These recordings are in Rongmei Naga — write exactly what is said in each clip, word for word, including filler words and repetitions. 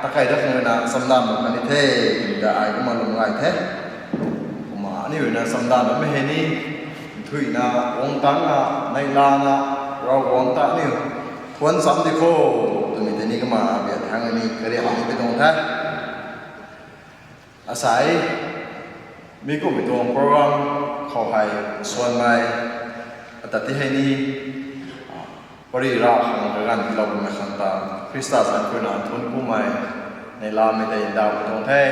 Takai dat khang ruina chamdan bam kani the, twmei ta ai kumna lum gay the. Kumna aniu ruina chamdan bammei hei ni, thuina, guang tangna, neihlana, Ravguangc ta aniu thuan cham di kho, twmei tei ni kumna biak thang ni kariak ni pi tuang the. Asei, mi kummei tuang program khou hei suanmei, ata ti hei ni, pary ra khang kaganv tiiloumei khang ta, Khrista zanc khou ruina thuanc kumei, neihlamei tei ndauh tuang the,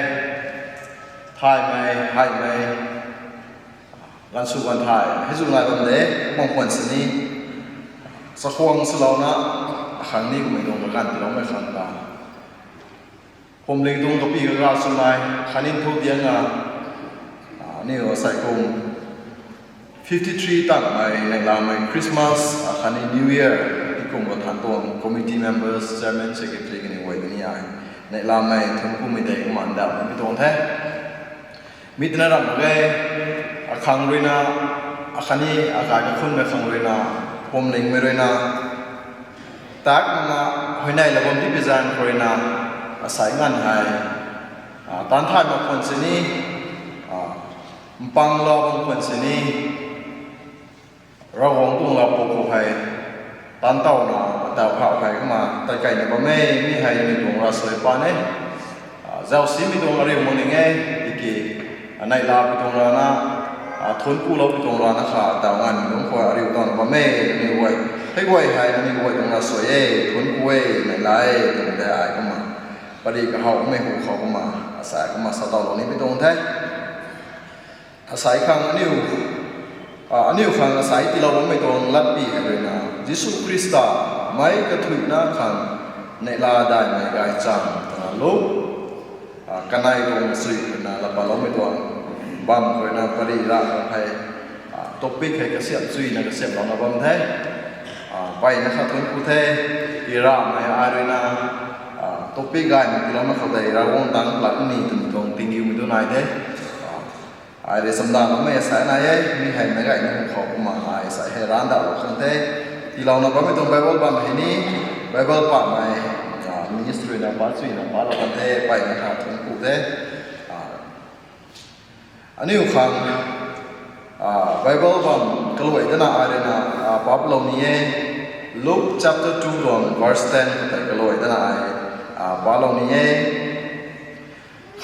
thaymei, heimei, ganv sw ganv thay hei zu nai bam de, bang khwan sini, chakhwang swlouna, akhang ni kummei tuang kaganv tiiloumei khang ta, phuamling tuang kapi kaga swmei khatni thu diang a, aniu asei kum fifty three tangmei neihlamei Christmas akhatni New Year, tikum kathan tuang committee members, chairman, secretary kaniw guay tei ni ai neihlamei thuanc kumei tei kumna ndauh pi tuang the. Mi twna ramh mak ge, akhang ruina, akhatni akai kakhunmei khang ruina, phuamlingmei ruina, tak mana, huayney la bam ti pi zaeng khou ruina, asei nganv hei, taanc thay mak khwan sini, mpang lou bam khwan sini, Ravguangc tuang laa pou khou hei, taanc tawna, taw phauh hei kumna tat keyna bam e, mi hei mi tuang ravsuai pa e. Zausimei tuang ariu mak ning e, tiki, neihla pi tuang rana, thuanc kulou pi tuang rana kha, taw nganv mi tuang khou ariu tawna bam e, aniu guay. Hei guay hei, aniu guay tuang ravsuai e, thuanc ku e, neihla e, twmei tei ai kumna, pary kahawmei hu khou kumna, asei kumna sa tawlou ni pi tuang the. Asei khang aniu, aniu khang asei tiilou bammei tuang latpy hei ruina, Jisu Khrista, meic kathuicna khang, neihla daihmei gaychamv twna lu, kanei tuang chui ruina lat patloumei tuang, bam khou ruina pary ra khang hei, topic hei kasiamh chuina kasiamhlouna bam the. Mpeyna kha thuanc ku the, i ramei ai ruina, topic gaymei tiiloumei khou tei Ravguangc tangc lat ni twmei tuang tinggiumei tu nai the. Ai rui chamdan bammei asei nai e, mi hei meic gayna hu khou kumna ai asei hei randauhlou khang the. Tiilouna bammei tuang Bible bam hei ni, Bible pamei, ministry na pat chuina patlou kan the, mpeyna kha thuanc ku the. Aniu khang, Bible bam kaluai dana ai ruina, paplou ni e, Luke chapter two tuang verse ten khou tei kaluai dana ai, palou ni e.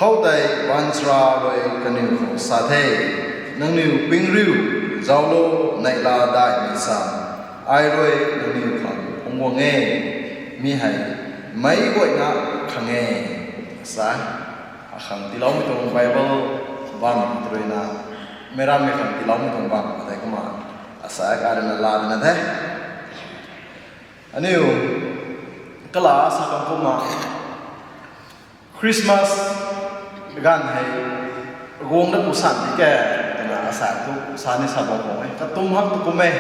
Khoutei baanchara rui kaniw khou sa the, nangniw pingriu, zauclo, neihla daihmei sa, ai rui nangniw khang phungc guang e, mi hei meic guayna khang e, sa. Akhang tiiloumei tuang Bible bam ruina, meic rammei khang tiiloumei tuang bam khou tei kumna, asei ai ruina laa dana the. Aniu, kala sa kan kumna, Christmas ganv hei, guangna pu san di ke, twna asei tu sa ni sa bam khang e, katum hak tu kum e.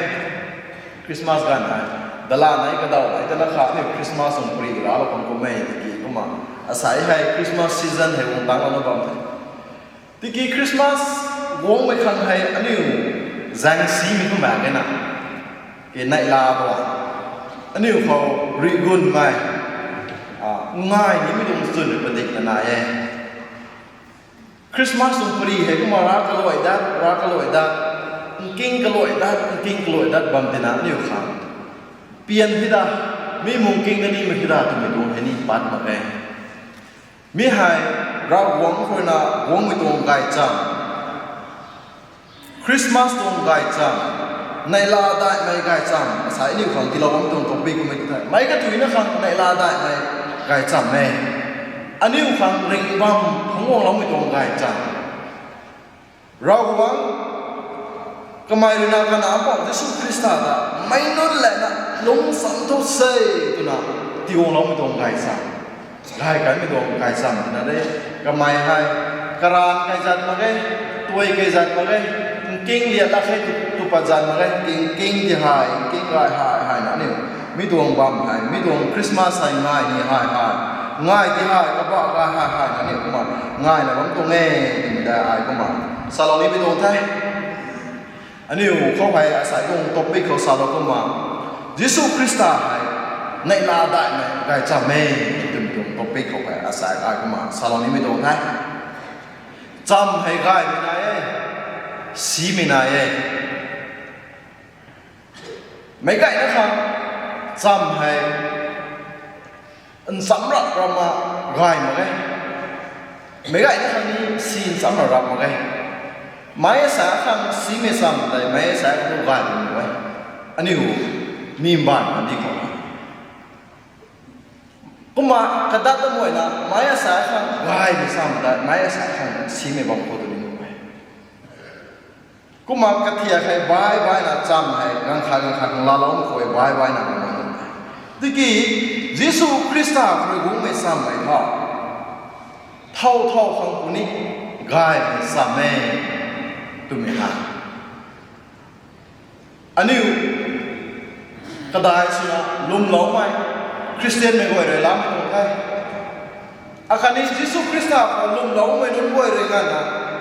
Christmas ganv hei, dala nei kadaw nei tana kha aniu Christmas tuang pary raclou kan kum e, tiki kumna, asei hei Christmas season hei guang tangclouna bam the. Tiki Christmas guangmei khang hei aniu zaengsimei kumna kena, ke neihla bo, aniu khou rih gunmei, ngai nimei tuang chwn rui padikna nai e. Christmas tuang pary hei kumna ra kaluai dat, ra kaluai dat, nking kaluai dat, nking kaluai dat bam tina aniu khang pian hei da, mi mungking na nimei hei da twmei tuang hei ni pat mak e. Mi hei, Ravguangc khou ruina guangmei tuang gaychamv, Christmas tuang gaychamv, neihla daihmei gaychamv, asei aniu khang tiilou bammei tuang topic kummei tu the. Meic kathuicna khang neihla daihmei gaychamv e. Aniu khang ringh bam phungc guangloumei tuang gaychamv. Ravguangc, kamei ruina Kanac Mpouh Jisu Khrista ta meic nunc lana lungcham thu se twna tiiguangloumei tuang gaychamv, gay kanmei tuang gaychamv twna de. Kamei hei, karaanv kei zat mak ge, tuai kei zat mak ge, nking liat lak hei tu, tu pat zat mak ge, nking, nking di hei, nking gay hei, hei na aniu, mi tuang bam hei, mi tuang Christmas hei ngai ni hei hei, ngai di hei, kabah gay hei hei na aniu kumna ngaina bam tuang e, twmei ta ai kumna salou nimei tuang the. Aniu khou hei asei tuang topic khou salou kumna, Jisu Khrista hei neihla daihmei gaychamv e, twmei tuang topic Pei khou hei asai ai kumna salou nimei tuang the. Cham hei gaymei nai e, simei nai e. Meic gayna khang cham hei ncham rap rap ma gay mak e. Meic gayna khang ni si ncham rap rap mak e. Meic sa khang simei cham tei meic sa khang gay mak e. Aniu mi mbaanv kandih khou kumna kadat ta muayna meic sa khang gaymei cham tei meic sa khang simei bam khou tu ni mak e. Kumna kathiak hei bai baina cham hei ganv khat ganv khat khang laalou khou bai baina bam e. Tiki Jisu Khrista khou rui guangmei chammei tha thow thow khang puni gaymei cham e twmei ha. Aniu kadai swna lwmloumei Khristianmei guay rui lam tuang the. Akhatni Jisu Khrista khou lwmloumei nunc guay rui ganvna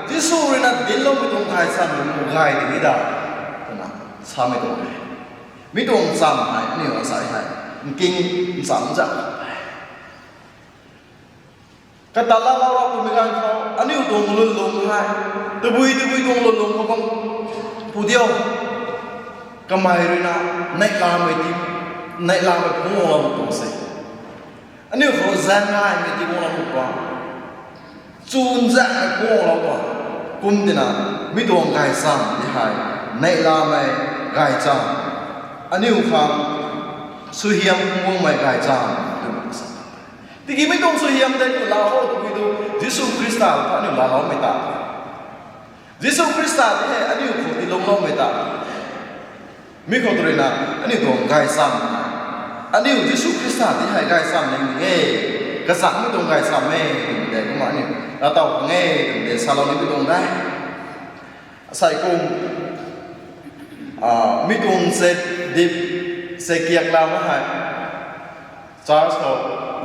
Jisu rui na dincloumei tuang gaychamv nunc gay di da twna samei tuang the. Mi tuang cham hei aniu asai hei nking ncham zak Katat laalou rap twmei ganv khou aniu tuang lwnlung hei tabui tabui tuang lwnlung khou bam pu diu. Kamei rui na neihlamei ti, neihlamei phungc guanglou tuang se. Aniu khou zaeng gaymei ti guanglou tuang, chun zaeng phungc guanglou tuang. Kum tina mi tuang gaychamv ti hei neihlamei gaychamv, aniu khang suaihiam phungc guangmei gaychamv twmei sa. Tiki mi tuang suaihiam tei aniu laa khou tabui tu Jisu Khrista khou aniu laaloumei ta, Jisu Khrista ti hei aniu khou tilungcloumei ta. Mi khou tu rui na aniu tuang gaychamv, aniu Jisu Khrista ti hei gaychamv ning ning e, kazanc mi tuang gaychamv e twmei tei kumna aniu lattow khang e twmei tei salou nimei tuang de. Asai kum mi tuang se dip se kiak lam hei church khou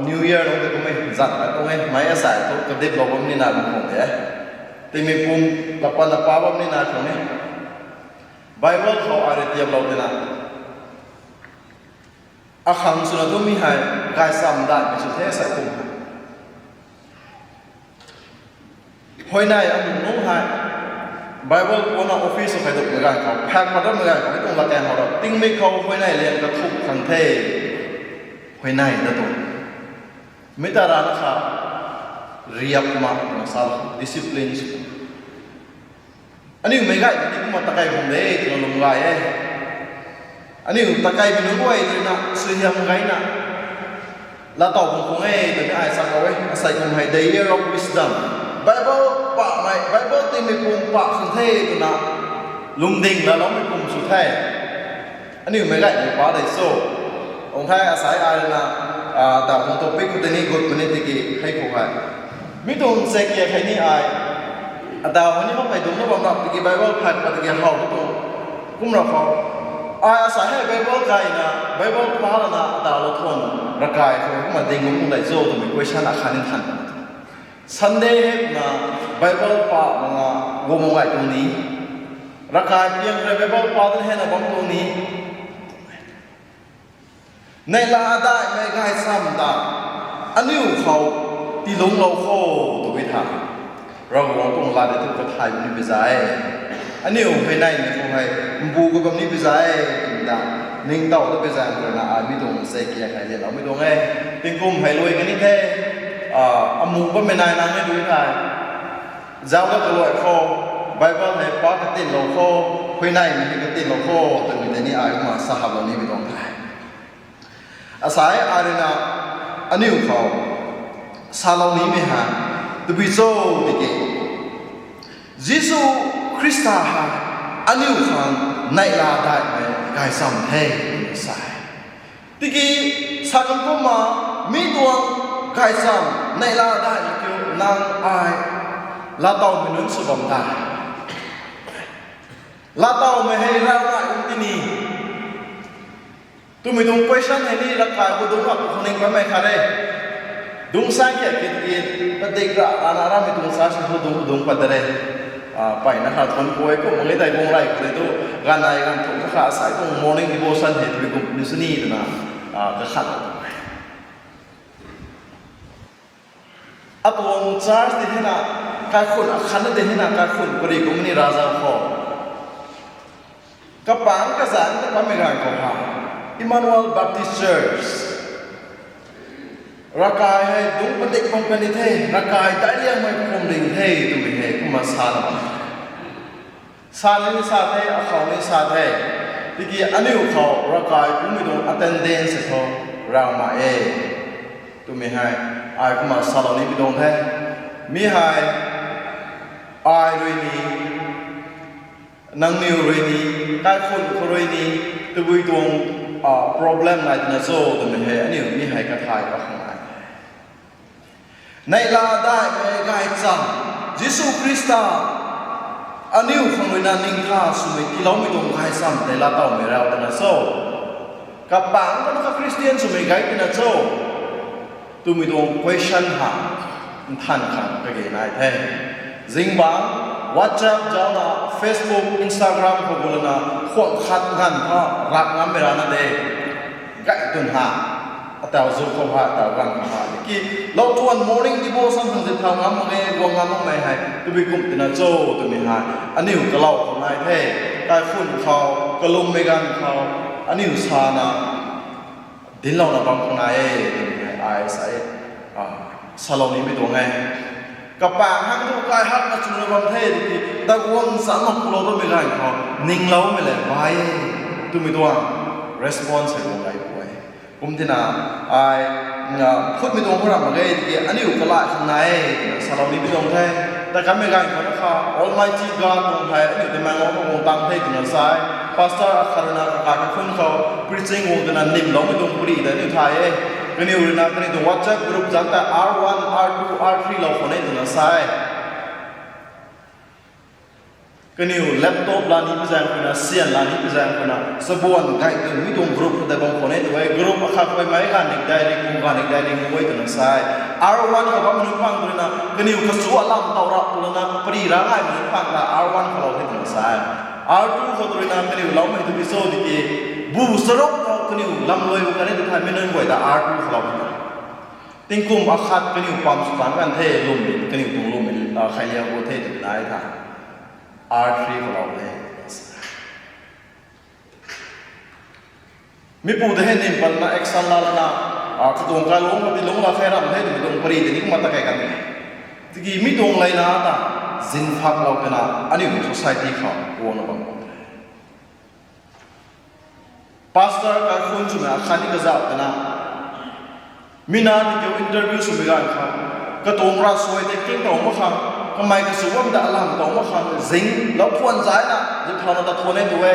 New Year nunc tei kummei zat na tuang e, meic asai thu kadip lou bam nina lung khang de. Tingmei pum lapan na pa bam nina khang e. Bible khou ai rui tiamlou tina akhang swna tu mi hei gaychamv daihmei sw the asai kum hei. Huayney amu nunc hei Bible puna office khou kaidummei ganv khou, phak pat rammei ganv khou, mi tuang latkaeng how rap tingmei khou huayney liang kathuk khang the. Huayney na tuang mi ta rana kha riap ma twna sa discipline sw Aniu meic gay ni kumna takai bam de twna lwm gay e. Aniu takaimei nunc guay rui na suaihiam gayna lattow bam khang e twna ai sa khou e. Asei kum hei the year of wisdom, Bible pamei, Bible tingmei pum pa khang the twna lungding laloumei pum sw the. Aniu meic gay ni pa de so, ong the asei ai rui na, ta tuang topic khou tei ni gut puni tiki hei khou hei mi tuang se kiak hei ni ai adaw hei ni makmei dungcna bam rap tiki Bible phat pat tiki how tu kum rap khou, ai asei hei Bible gayna, Bible pa lana adaw lou thuan, ravkai khou kumna ding kum dei cho twmei question akhat ni than. Sunday hei na Bible pa mana guang gay tuang ni, ravkai piang rui Bible pa tun hei na bam tuang ni, neihla daihmei gaychamv ta aniu khou tiilungclou kho twmei tha, Ravguangc tuang lat e thu kathay ni pi zay e. Aniu hei neimei khou hei mbu gu bam ni pi zay e twmei ta ningtow ta pi zay e twna ai mi tuang se kiak hei lialoumei tuang e. Tingkum hei lui kani the, amu bammei nai nang ni lui thei zauc ta kaluai khou, Bible hei pa katinlou kho, huayneymei hei katinlou kho twmei tei ni ai kumna sa haplou nimei tuang the. Asei ai rui na aniu khou salou nimei hei tabui cho tiki, Jisu Khrista hei aniu khang neihla daihmei gaychamv the twna sa e. Tiki sa kan kumna mi tuang gaychamv neihla daihmei kiu nang ai lattowmei nunc sw bam da. Lattowmei hei Ravguangc ti ni twmei tuang question hei ni ravkai khou dungc rap khou ning bammei khat e. Dungc sa kiak ki tiki, padik ra rana ramei tuang sa si khou dungc khou dungc pat de re. Mpeyna kha thuanc pui kum mak ge tei guang rey khou tei tu, ganv ai ganv thumh kha asei tuang morning devotion hei twmei kum ni sw ni twna kakhat Atuang church tei hei na, kaikhun akhatna tei hei na, kaikhun pari kum ni raza khou. Kapang kazanc ta kamei ganv khou ha, Emmanuel Baptist Church. Ravkai hei dungc padik bam kan ni the, ravkai daic liangmei pum ding the, twmei hei kumna sa na bam. Sa ni sa the, akhou ni sa the. Tiki aniu khou ravkai kummei tuang attendance khou raw ma e. Twmei hei, ai kumna salou nimei tuang the. Mi hei, ai rui ni, nangniw rui ni, kaikhun khou rui ni, tabui tuang, problem nai twna cho twmei hei, aniu mi hei kathay ka khang nai. Neihla daihmei gaychamv, Jisu Khrista, aniu khang rui na ningtha swmei tiiloumei tuang gaychamv tei laatowmei rau twna cho. Kapang kana kha Christian swmei gay twna cho. Twmei tuang question ha, nthan khang kage nai the. Zingbangc, WhatsApp zaucna, Facebook, Instagram khou gulana, khwang khat nganv kha rak ngammei rana de. Gay twn ha, ataw zu khou ha, ataw ganv khou ha. Tiki, lou tuan morning devotion khang zip thau ngam mak ge, guang ngam makmei hei, tabui kum twna cho, twmei hei. Aniu kalau khou nai the, kaikhun khou, kalummei ganv khou, aniu sana, dinclouna bam khang nai e, twmei hei, ai sa e, salou nimei tuang e. Kapang hang tu kai hakna chuna bam the, tiki, taguang sa mak kulou twmei ganv khou, ningloumei le, bai e, twmei tuang, response hei guang gay pu e. Kum tina, ai, khutmei tuang khou ram mak ge, tiki, aniu kalai khang nai e, twna salou nimei tuang the. Ta kamei ganv khou na kha, Almighty God tuang hei, aniu tei mang khou guang tang the, twna sa e. Pastor akhat rui na, kakai kaikhun khou, preaching guang twna nimloumei tuang pari tei aniu thay e. Kaniw rui na, kaniw tuang WhatsApp group zat ta R one, R two, R three lou khou ne, twna sa e. Kaniw laptop la ni pi zaeng khou na, syan la ni pi zaeng khou na, chabuan gay tw mi tuang group khou tei bam khou ne tw e, group akhat khou mei ganv nik dai ring, ganv nik dai ring e twna sa e. R one khou bammei nunc pang tw na, kaniw kachu alam taw rap tw na, pari ra gaymei nunc pang ta R one khou lou the twna sa e. R two khou tw na, kaniw loumei tu ki cho tiki, bu charuk khou kaniw lam luai bu kan e tw thaymei nunc guay ta R two khou lou the. Tingkum akhat kaniw pam sw tan kan the, lwmmei, kaniw tuang lwmmei, khailiak bu the tw nai tha. R three khou lou the. Mipu tei hei nim patna action la lana, katuang kai lungc kati lungc la khe ram the twmei tuang pari tei ni kumna ta kei kan the. Tiki mi tuang leina ta, zinphak lou twna, aniu society khou guangna bam the. Pastor kaikhun swmei akhat ni kazauh twna, mi na ni kiu interview swmei ganv khou, katuang ravsuai tei king tow mak khang, kamei kasu bam ta alam tow mak khang, zing lou thuan zayna, zip thauna ta thuan e tw e,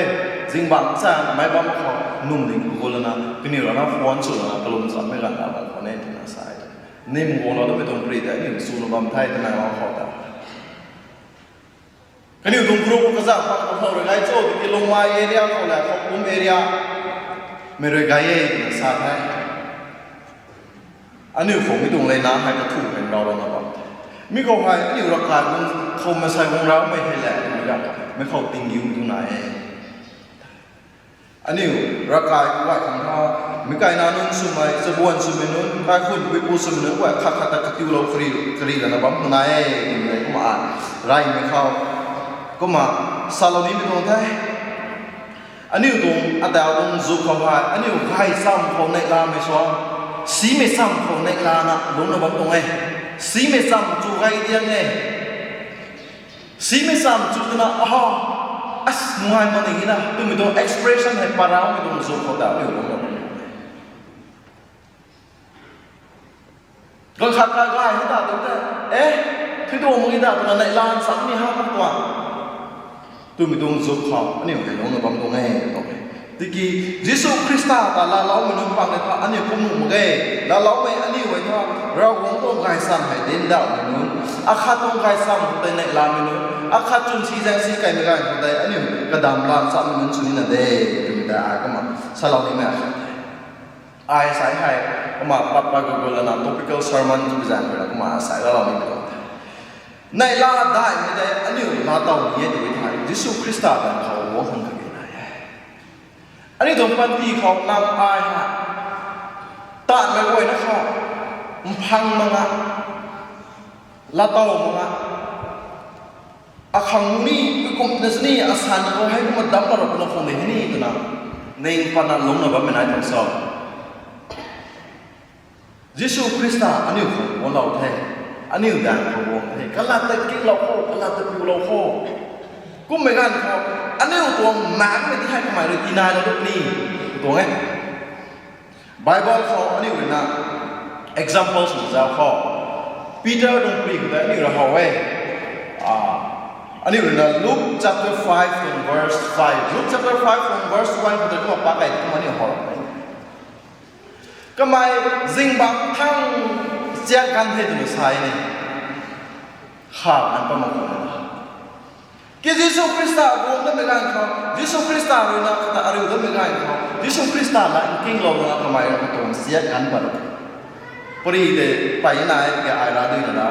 zingbangc sa mei bam khou, num ding khou lana, kaniw rana phone swna, kalum chammei ganv ta bam khou ne twna sa e. Nim guanglou twmei tuang pari tei, aniu swna bam the twna lau khou ta. Kaniw tuang group kazauh pat khou rui gay cho, tiki Lungmei area khou le, Khoukum area, mei rui gay e twna sa the. Aniu khou mi tuang leina hei kathu hei rau lana bam the. Mi khou hei, aniu ravkai guang khou masei guang raumei hei le, twmei ganv khou, mei khou tinggiumei tuang nai e. Aniu, ravkai khou gay khang tha, mi kaina nunc swmei, chabuan swmei nunc, kaikhun puipu swmei nunc guay khat khat ta katiulou kari, kari lana bam khang nai e, twmei kumna, reymei khou, kumna, salou nimei tuang the. Aniu tuang, ataw tuang zu khou hei, aniu gaychamv khou neihlamei suang, simei chamv khou neihlana lungcna bam tuang e. Simei chamv chu gay diang e. Simei chamv chu twna, aha, as, nungai mak ning e na, twmei tuang expression hei paraumei tuang zu khou ta aniu lungcna bam tuang e. Ganv khat kai gay hei ta tuang the, e, thuituang mak e ta twna neihla nchamc ni ha mak tuang. Twmei tuang zu khou aniu hei lungcna bam tuang e, tuang e. Tiki Jisu Khrista ta laaloumei nunc pang e tha aniu kum nuh mak ge, laaloumei aniu hei tha, Ravguangc tuang gaychamv hei dindauhmei nunc, akhat tuang gaychamv khou tei neihlamei nunc, akhat chwn si zaeng si kaimei ganv khou tei aniu kadam lan chammei nunc sw nina de, twmei tei ai kumna salou nimei akhat the. Ai sai hei, kumna pat pat gu gu lana topical sermon twmei zaeng khou na kumna sai laalou nimei tuang the. Neihla daihmei tei aniu laatow ni e twmei thei, Jisu Khrista ganv khou guang khang kage nai e. Aniu tuang panty khou nang ai hei, taanvmei guayna khou, mphang mak na, Latau mak a, akhang ni, kum na sini asan khou hei kumna dam la ra puna khou ni hini twna ning patna lungna bammei nai tuang sa. Jisu Khrista aniu khou guanglou the, aniu daeng khou guang the, kalat ta kinglou kho, kalat ta piulou kho. Kummei ganv khou aniu tuang maekmei ti hei kamei rui tinai la duk ni tuang e. Bible khou aniu rui na example sw zau khou, Peter tuang pui khou tei aniu rui how e. Ah, aniu rui na Luke chapter five tuang verse five, Luke chapter five tuang verse one khou tei kumna pac kei kumna aniu how e. Kamei zingbangc thang chiak ganv the twna sa e ni. Kha ganv pat mak khou, ki Jisu Khrista guang datmei ganv khou, Jisu Khrista rui na kata ariu datmei ganv khou, Jisu Khrista na nkinglou na kamei rui katuang chiak ganv pat, pari tei pey nai ke ai ra dui na na.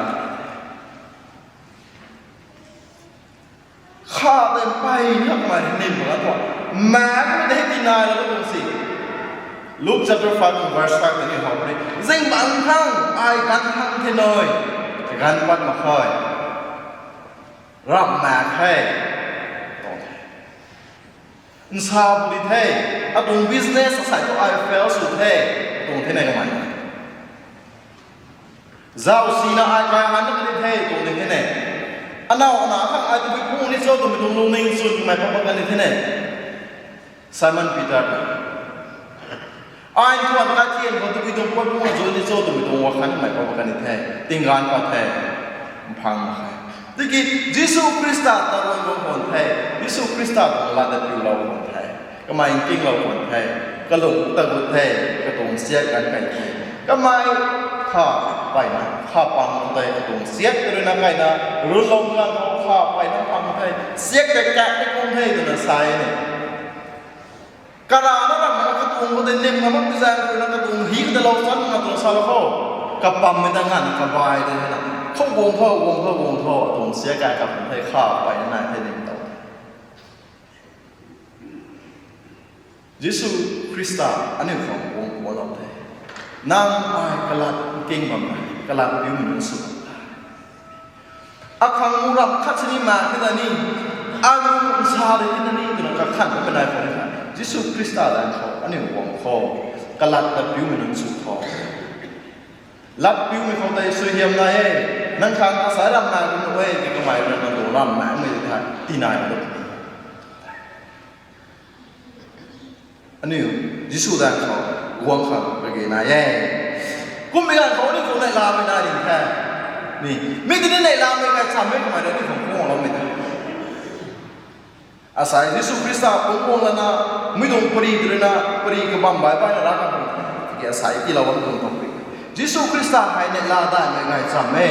Kha tei pey na kamei nim mak a thu, maekmei tei tinai la tuang si. Luke chapter five verse five tei ni how puni, zingbangc thang ai ganv thang the nui, ganv pat mak khe. Ramh maek the. Nsa bu di the, atuang business asei thu ai fail sw the, tuang the ne kamei. Zau sina ai kai han na kani the, tuang di the ne. Anow ana khang ai tabui phung ni cho twmei tuang lungning chwn kamei pat pat kani the ne. Simon Peter, ai thuan kai thian khou tabui tuang pat phung na chwn ni cho twmei tuang wakhan kamei pat pat kani the. Tingganv pat the. Mphang mak khe. Tiki Jisu Khrista ta rui guang khwan the, Jisu Khrista tuang lat ta piulou khwan the, kamei nkinglou khwan the, kalung ta gut the, katuang chiak ganv kai the. Kamei kha peyna, kha pang tei katuang chiak rui na kaina, runlou ganv khou kha peyna pang the, chiak tei kak ni kum the twna sa e ni. Karana ramh na katuang khou tei nim na mak zaeng rui na katuang hi khou tei lou chan na tuang sa la khou, kapammei ta nganv kabai tei hei na, khou guang tho, guang tho, guang tho, atuang chiak kai kap the, kha peyna nai the nim tau. Jisu Khrista aniu khang guang guanglou the. Nang ai kalat nking bam e, kalat piumei nunc sw bam e. Akhang ramh khat sini mak kina ni, anu nsa de kina ni twna kakhan bammei nai khou, Jisu Khrista daeng khou aniu guang khou, kalat ta piumei nunc sw khou, lat piumei khou tei suaihiam nai e. Nang khang asei ramh maek nunc e, ti kamei rui na tuang ramh maekmei tei tinai la duk ni. Aniu Jisu daeng khou guang khang kage nai e. Kummei ganv khou aniu khou neihlamei nai ding the. Ni, mi tini neihlamei kai chammei kamei rui aniu khou guangloumei the. Asei Jisu Khrista pungc guang lana, mi tuang pari tei rui na, pari kabam bai bai na ra kan, tiki asei tiilou bam tuang tuang pari. Jisu Khrista hei neihla daihmei gay cham e.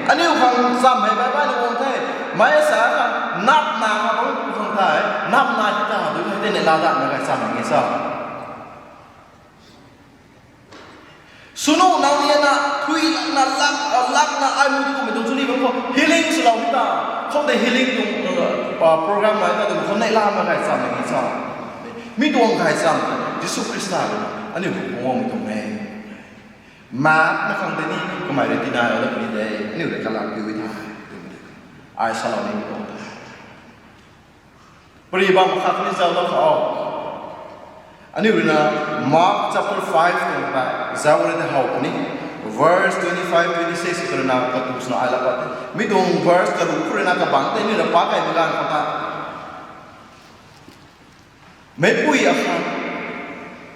Aniu khang cham hei bai bai na guang the. Mei sa khang nap na kha bang khang the. Nap na ki ta dui the, neihla daihmei gay cham ni sa. Swnu nang ni na, thui lakna, lak, lakna, ai mu tu kummei tuang chuni bam khou healing swlou ni ta. Khoutei healing tuang, uh, program lai ta tuang khou neihla ma gay cham ni sa. Mi tuang gay cham, Jisu Khrista rui aniu khang guangmei tuang e. Mak na khang tei ni, kamei rui tinai la puni de, aniu rui kalat piu tha. Ai salou ni tuang the. Pari bam khat ni zauc la khou. Aniu rui na Mark chapter five tuang ta zauc rui ta how puni. Verse twenty-five, twenty-six rui na katu swna ai la pat. Mi tuang verse karu rui na kabang tei aniu rui na pa kai mi ganv khou ta, meipui akhat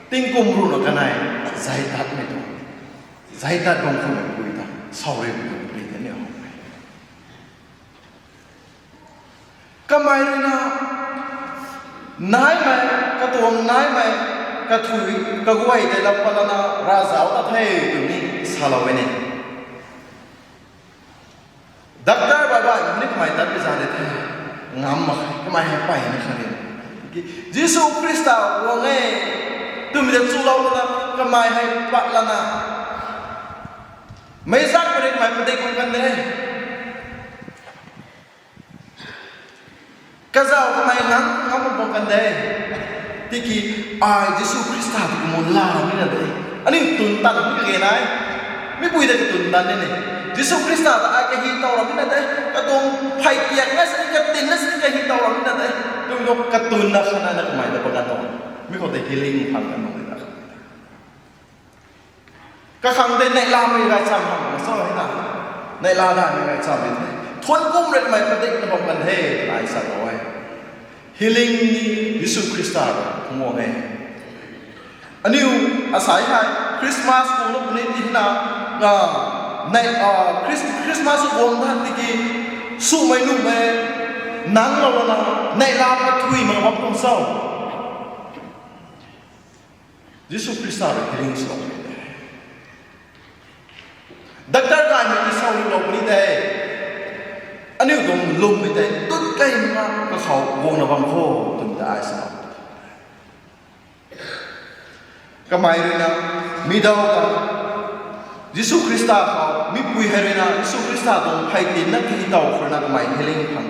tingkum ruhna kanei zay tatmei tuang, zay tat bam khou meipui ta, sorry, meipui ta ni how e. Kamei rui na naimei, katuang naimei, kathui, kaguay tei lat pat lana ravzauc ta the tw ni salou e ni. Doctor bai bai ni kamei tat pi za de the. Ngam mak khe, kamei hei peyna kha ri. Jisu Khrista guang e twmei ta chulou lana kamei hei pat lana, meic zak puni kamei padik kum kan de. Kazauh kamei ngam, ngam bam kan de. Tiki ai Jisu Khrista tu kumna la ni na de. Aniu tun tan ni kage nai. Meipui ta katun tan ni ni. Jisu Khrista ta ai kahi tow ram na de, katuang phey tiakna sini, katinna sini kahi tow ram na de. Tumna katunna khatna kamei ta pakan tuang. Mi khou tei healing phang kan tuang de. Kakhang tei neihlamei gaychamv hamh na sa hei na. Neihla daihmei gaychamv e the. Thuanc kum rui kamei padikna bam kan the, ai sa tuang e. Healing ni Jisu Khrista rui phungc e. Aniu asai hei Christmas guang na puni ti na, Christmas guang dat tiki sumei nuhmei nang lou na, neihla pathui mak bam tuang sa. Jisu Khrista rui healing swlou puni de. Doctor gaymei ti salou puni de. Aniu tuang lwmmei tei tut kei na kakhou guangna bam kho twmei ta ai sa. Kamei rui na, mi daw ta, Jisu Khrista khou mipui hei rui na Jisu Khrista tuang phey tinna kahi tow khou rui na kamei healing phang.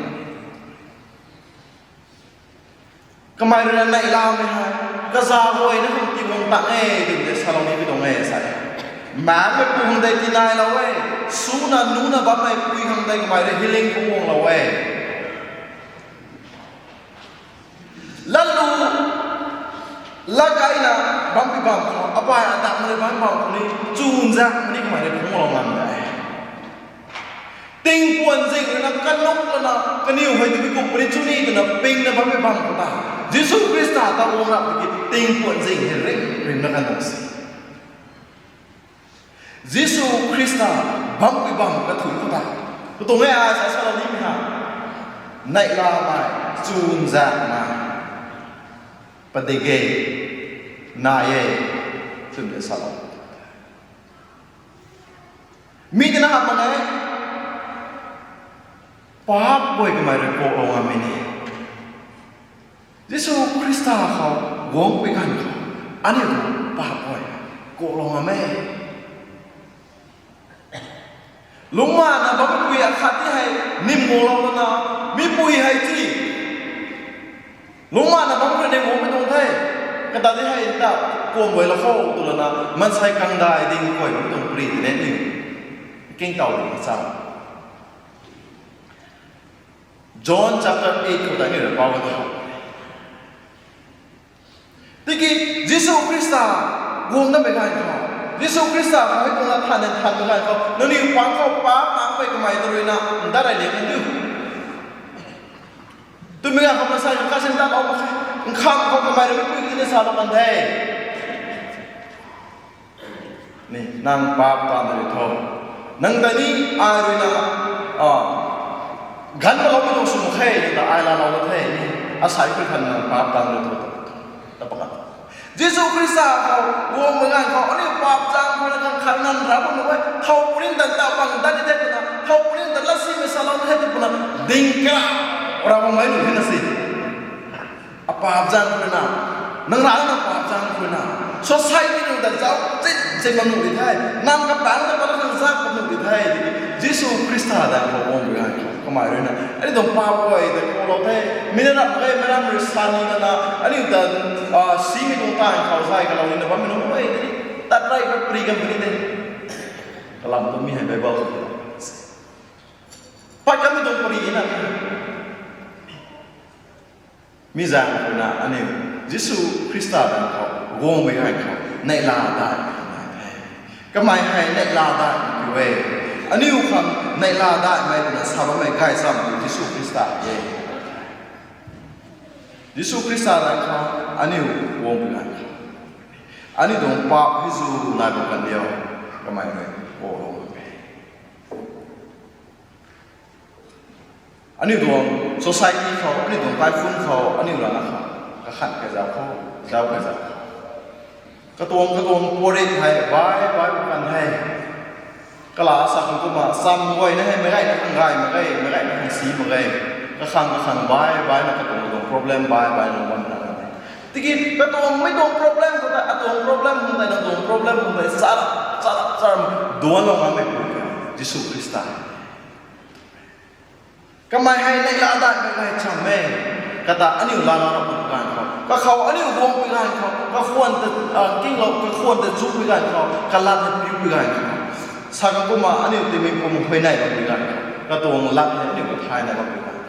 Kamei rui na neihlamei hei kaza guay na hang ti guang tang e twmei tei salou ni pi tuang e sa. Maekmei pu hang tei tinailou e, suna nuna bammei pui hang tei kamei rui healing khou guanglou e. Latlu, latkaina bampui bam khou, abai atak mei rui bam bam khou ni, chunzak mei ni kamei rui phungclou ngam de. Tingpuan zing rui na kanuk lana, kaniw hei tu bi kum puni chuni twna pingna bammei bam khou ta, Jisu Khrista ta guang rap tiki tingpuan zing hei ring ring na kan tuang se. Jisu Khrista bampui bam kathui khou ta, katuang e ai sa salou nimei ha, neihlamei, chunzakmei, padik e, nai e, twmei salou. Mi tana hamh mak e, paap guay kamei rui kuaklou ngammei ni. Jisu Khrista khou guangpui ganv khou, aniu tuang paap guay kuaklou ngam e. Lungmana bammei pui akhat ti hei nim guanglou lana, mipui hei ti lungmana bam rui nim guangmei tuang the. Kata di hei ta kuam guay la khou tw lana, maansei kangdai ding guay mi tuang pri tine ni kingtow ding sa. John chapter eight khou ta ni rui pau ta. Tiki Jisu Khrista guang datmei ganv khou, Jisu Khrista khou hei tuang na than thanmei ganv khou, nangniw pang khou paap makmei kamei ta rui na ndat rey liang kan diu twmei ganv khou maansei kha kasin tat lou mak khe. Nkham khou kamei rui mipui ti na salou kan the. Ni, nang paap taanv rui tho. Nang ta ni ai rui na, ganv paloumei tuang sw mak khe, ta ai laalou na the ni. Asei khou than nang paap taanv rui tho, ta pakan. Jisu Khrista khou guangmei ganv khou aniu paap zaeng khou na kan khat nan ra bam nuh e. Thow puni ta ta bang dat ni the twna, thow puni ta latsimei salou the tw puna, ding kara ra bammei nuh the na si. Apaap zaeng khou na, nang rana paap zaeng khou na, society nunc ta zauc cin cin bam nuh di the, nang kapangc ta pat khang zak bam nuh di the. Jisu Khrista daeng khou guangmei ganv khou kamei rui na aniu tuang paap guay ta kuaklou the. Mi na rap mak ge, mi ram rui sa ni na na, aniu ta simei tuang taanv khou zay kalou ni na bammei nunc guay tei tat rey ka pri kan puni de. Kalam tu mi hei Bible khou pat kanmei tuang pari na. Mi zaeng khou na aniu Jisu Khrista daeng khou guangmei ganv khou neihla dai the. Kamei hei neihla dai kiu e. Aniu khang neihla daimei twna sa bammei gaychamv tu Jisu Khrista e. Jisu Khrista daeng khou aniu guangmei ganv khou, aniu tuang paap hei zu nai bam kan diu, kamei rui kuaklou e. Aniu tuang society khou, aniu tuang kaikhunc khou, aniu rana khou, kakhan kazauh khou, zauc kazauh khou, katuang katuang puarit hei bai bai bam kan the. Kala sa khang kumna cham guayna hei meic gayna khang gay mak ge, meic gayna khang si mak ge. Kakhang kakhang bai baina katuang katuang problem bai baina bam na kan the. Tiki katuang mei tuang problem khou tei atuang problem khou tei, nang tuang problem khou tei chara chara chara duanclou ngammei pu Jisu Khrista. Kamei hei neihla daimei gaychamv e. Kata aniu lana rap ganv khou, kakhou aniu guangpui ganv khou, kakhwan ta kinglou, kakhwan ta chupui ganv khou, kalat ta piupui ganv khou, Sa kan kumna aniu timei pum huayney bammei ganv, katuang lat hei aniu kathayney bammei ganv,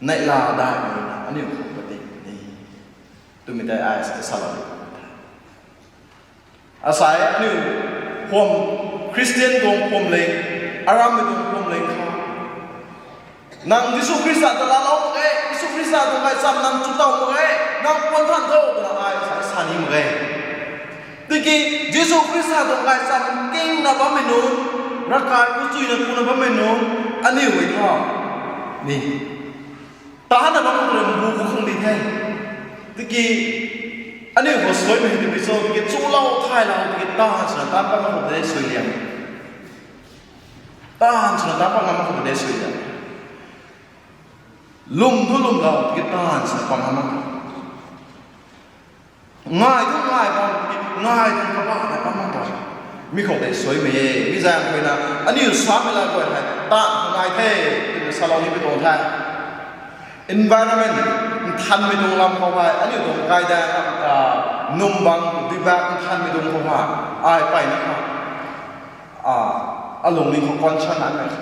neihla daihmei na aniu khou pati ni twmei tei ai sa salou ni. Asei aniu phuam, Khristian tuang phuamling, arammei tuang phuamling khou, nang Jisu Khrista ta laalou mak ge, Jisu Khrista tuang gaychamv nang chu tow mak ge, nang puan than tho twna ai sa, sa ni mak ge. Tiki Jisu Khrista tuang gaychamv kingna bammei nunc, ravkai ku chuyna kuna bammei nunc, aniu e tho ni. Tana bam tu rui mbu ku khang di the. Tiki aniu khou suaimei hei twmei cho, tiki chulou thaylou, tiki taanv swna taanc pat ngam khou de suai liang. Taanv swna taanc pat ngam khou de suai liang. Lwm thu lwmlou, tiki taanv swna pat ngam khou. Ngai thu ngai bam, tiki ngai thu kabah na bam tuang. Mi khou tei suaimei e, mi zaeng khou na, aniu samei la guay hei, taanv ngai the, twna salou ni pi tuang the. Environment, nthanmei tuang lam khou hei, aniu tuang kaidai, ah, num bang, dibak nthanmei tuang khou hei, ai peyna khou, ah, alungning khou concern nai mei.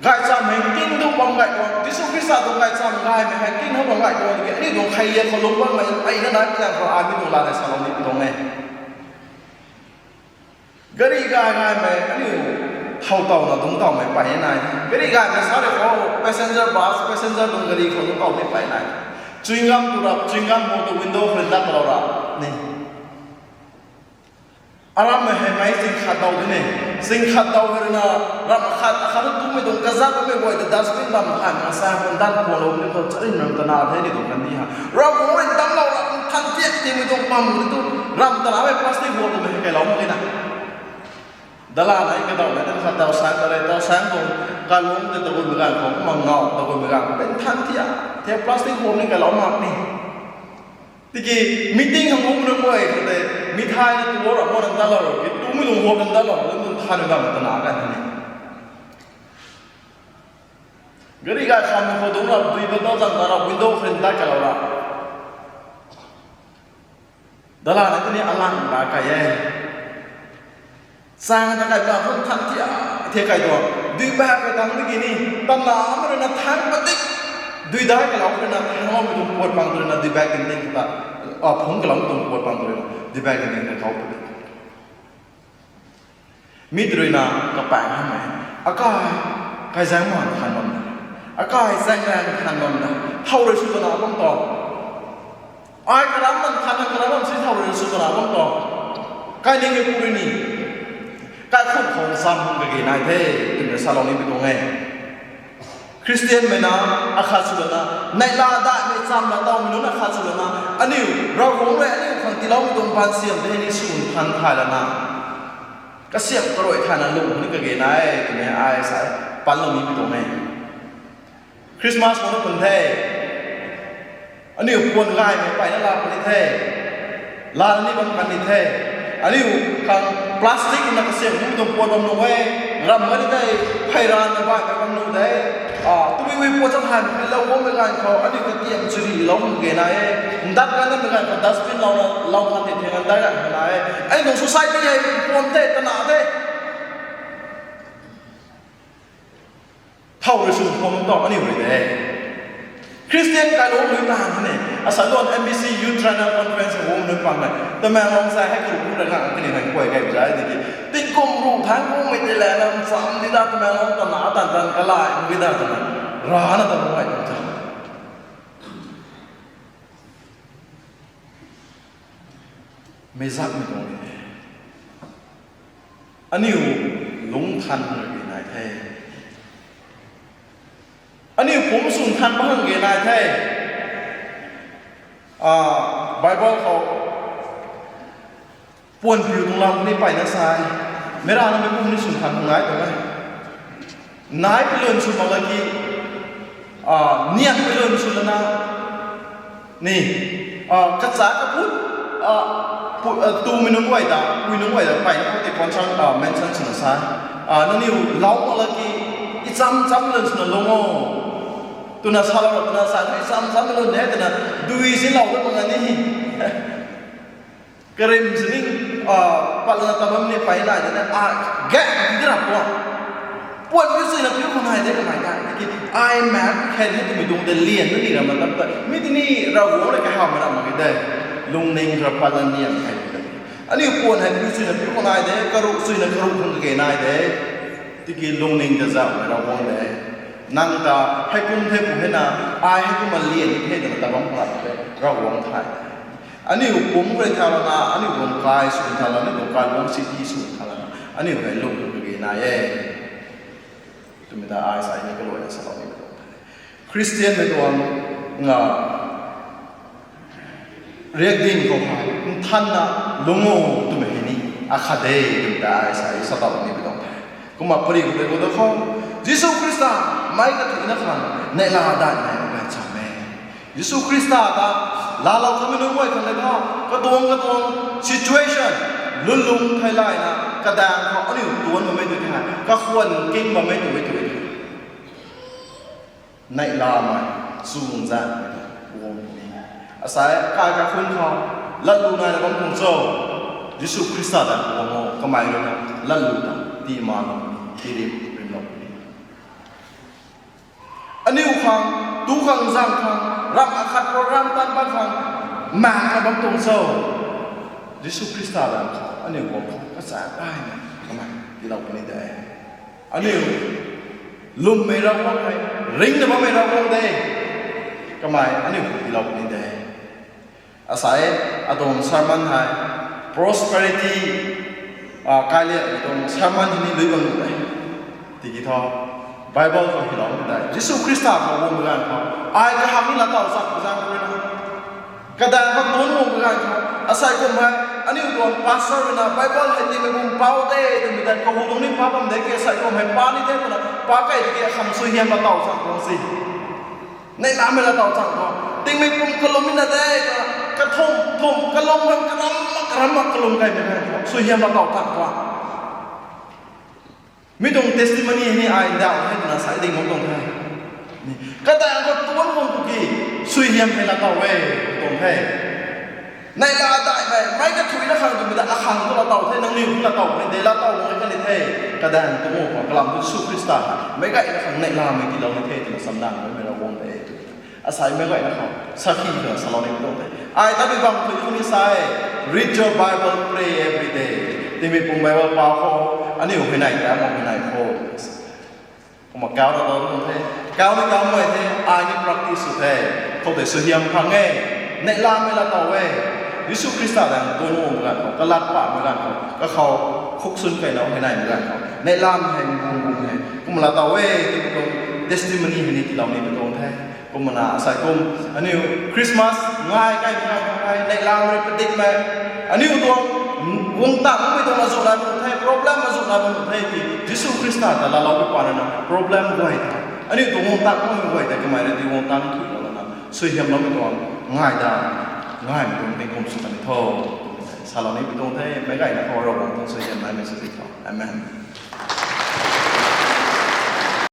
Gaychamv hei king tu bam gay tuang, Jisu Khrista tuang gaychamv gaymei hei king tu bam gay tuang, tiki aniu tuang khei lian khou lung bammei, peyna nai pi zaeng khou ai mi tuang la tei salou ni pi tuang e. Gari gay gaymei, aniu thow towna dungc towmei peyna nai. Gari gaymei sa rui khou, passenger bus, passenger tuang gari khou dungc towmei peyna nai. Chewing gum tu rap, chewing gum khou tu window khou rui dat lou ra ni. Arammei hei mei sing khat daw di ne. Sing khat daw hei rui na, ram khat, akhat tu tumei tuang kazak mei guay ta dustbin bam khan na sa, khun dat pualou ni khou charin ram tana the ni tuang kan di ha. Ravguangc rui damclou ra, nthan tiak tiakmei tuang bam ni tu, ram tana mei plastic huam twmei hei kailou mak e na. Dala nai kadau nai tan khat taw sang ta rei, taw sang tuang kalung tei tagummei ganv khou, kumna ngau tagummei ganv khou, nthan tiak, the plastic huam ni kailou mak ni. Tiki meeting hang kum nunc guay khou tei, mithai na tu ra mo nang dalou, ki tumei tuang huam nang dalou, nunc tuang thanmei bam tana kan ni. Gari gay khamei khou dungc ra, dui bottle zang ta ra, window khou rui dat kalou ra. Dala na tini alang ta kai e. Sang ta kai ta khou nthan tiak, tiak kai tuang. Dui bak kai tang tiki ni, tana mei rui na thang padik. Dui dai kalou rui na thangloumei tuang puat pang rui na dui bak tin tin ta. Ah, phungc kaloumei tuang puat pang rui na dui bak tin tin ta khou padik. Mi rui na kapaeng hamei. Akai, kai zaeng man than bam da. Akai zaeng man than bam da. Thow rui sw tana bam tuang. Ai karam man than, karam man si thow rui sw tana bam tuang. Kai ning e pu rui ni. Kaikhunc khou sam hung kage nai the, twna salou ni pi tuang e. Khristianmei na, akhat sw lana, neihla daihmei chamv la tawmei nunc akhat sw lana, aniu, Ravguangc rui aniu khang tiiloumei tuang baansiam tei ni sw nthan thay lana, kasiam karui thayna lung ni kage nai, twmei ai sa, panlou ni pi tuang e. Christmas khou na pun the. Aniu puan gaymei peyna laa puni the. Laa ni bam kan ni the. Aniu khang plastic na kasiam kum tuang puan bam nuh e. Ram mani tei phey ranna baihmei bam nuh de. Ah, tumei mei puan chang han lou bammei ganv khou aniu katiam churi lou bam kage nai e. Ndat kan namei ganv khou dustbin lou na, lou khat ti theng ndat kan nai e. Aniu tuang society hei puan the, tana the. Thow rui sw khou tuang aniu rui de. Khristian kailungc rui taanv the ne. Asaluan M B C Youth Trainer Conference khou nunc pang e. Tamenglong sa hei khou kum rui ngang kani hei kuay kai zai di ki. Tingkum ruh thangc kummei tei la nam cham di da Tamenglong tana tan tan kalai kum di da tana. Rana tan kai tuang cha. Meic zakmei tuang e. Aniu lungc than hang ge nai the. Aniu pumc sw than bam hang ge nai the. Ah, Bible khou puan piu tuang lam ni peyna sa e. Meic rana mei pumc ni sw than hang nai tuang e. Nai pi lun sw mak la ki, ah, nian pi lun sw lana, ni, ah, kacha kaput, ah, pu-, ah, tumei nunc guay ta, pui nunc guay ta peyna khou tei concern, ah, mention swna sa. Ah, nangniw lou mak la ki, i cham cham lun swna lung o. Twna salou ra twna sa, i cham cham lun e twna, dui sinlou dat mak ni. Karim sini, ah, patlana tabam ni pey nai de na, ah, gay ti de ra puan. Puan mi sui na piu khou nai de kamei ta. Tiki ai mak khen hei twmei tuang de lian na ni ram na tam ta. Mi tini Ravguangc rui kahawmei ram mak ge de. Lungning ra patlana nian hei de. Aniu puan hei piu sui na piu khou nai de, karuh sui na karuh khang kage nai de. Tiki lungning ta zaumei Ravguangc de. Nang ta hei kum the pu hei na, ai hei kum a lian the twna tabam khou nai de. Ravguangc thay de. Aniu pumc rui tha lana, aniu tuang kai sw tha lana, aniu tuang kai luang city sw tha lana, aniu hei lung kage nai e. Twmei ta ai sa ni kaluaina salou ni tuang the. Khristianmei tuang nga riakdanv khou hei nthanna lung o twmei hei ni akhat de twmei ta ai sa salou ni tuang the. Kumna pari khou tei khou da khou, Jisu Khrista meic kathuicna khang neihla daihmei gaychamv e. Jisu Khrista ta laalou kamei nunc guay khang le tho, katuang katuang situation lwnlung thei layna, kadaeng khou aniu tuanc bammei tu the, kakhwan king bammei tu e tu e. Neihlamei chuzaenghmei ta guang ni. Asei kai kakhun khou latlu naina bam tuang cho, Jisu Khrista ta guang o, kamei rui na latlu ta tii ma lou ni, tii rim rimlou ni. Aniu khang, tu khang, zaeng khang, ram akhat program tan pat khang, maekna bam tuang cho, Jisu Khrista ta khou aniu guang khou kachaeng kaymei kamei tiilou puni de. Aniu lwmmei Ravguangc hei, ringna bammei Ravguangc de. Kamei aniu khou tiilou puni de. Asei atuang sermon hei prosperity, ah, kailiakmei tuang sermon hei ni lui bam de. Tiki thu Bible khou hylou de, Jisu Khrista khou guang ganv khou, ai kahak ni laatow chak zaeng khou rui na, kadaeng khou tuanc guang ganv khou, asei kum hei aniu tuang pastor rui na Bible hei tingmei kum pau de twmei ta kahu tuang ni pa bam de ke, asei kum hei pa ni the twna pa key tiki akhang suaihiam laatow chak tuang si. Neihlamei laatow chak tuang. Tingmei kum kalum na de, kathumh thumh kalum, karam karam kalum kaymei khang suaihiam laatow chak tuang. Mi tuang testimony hei ni ai ndauh hei twna sa ding bam tuang the. Kadaeng khou tuanc guang khou ki suaihiam hei laatow e tuang the. Neihla daihmei, meic kathuicna khang twmei ta akhang tu laatow the, nangniw tu laatow ni de, laatow guang kani the. Kadaeng tuang khou kalam tu Jisu Khrista hei meic gayna khang neihlamei tiilou ni the twna samdang bammei Ravguangc de tw. Asei meic gayna khou sakhi twna salou ni tuang the. Ai tabui bam tu ni sa e, read your Bible, pray every day. Tingmei pum Bible pau khou, aniu hei nai ta, mak hei nai khou. Kumna kau na lou tuang the, kau ni kau mei the, ai ni practice sw the. Khou tei suaihiam phang e, neihlamei laatow e. Jisu Khrista ta tuanc guang ganv khou, kalat pamei ganv khou, kakhou khuk sun keyna hei naimei ganv khou, neihlamei hei bung bung hei kumna laatow e twmei tuang testimony hei ni tiilou ni tuang the. Kumna asei kum aniu Christmas ngai kaymei ganv khou hei neihlamei padikmei, aniu tuang guang tangmei tuang azuh nai bam the, problem azuh nai bam the ki, Jisu Khrista ta laalou pui pa na problem guay ta, aniu tuang guang tangmei guay ta kamei rui ti guang tang thuilou lana suaihiamloumei tuang ngai da, ngaimei tuang tingkum sw kan tho. Salou ni tuang the, meic gayna khou Ravguangc tuang suaihiam naimei sw di tho. Amen.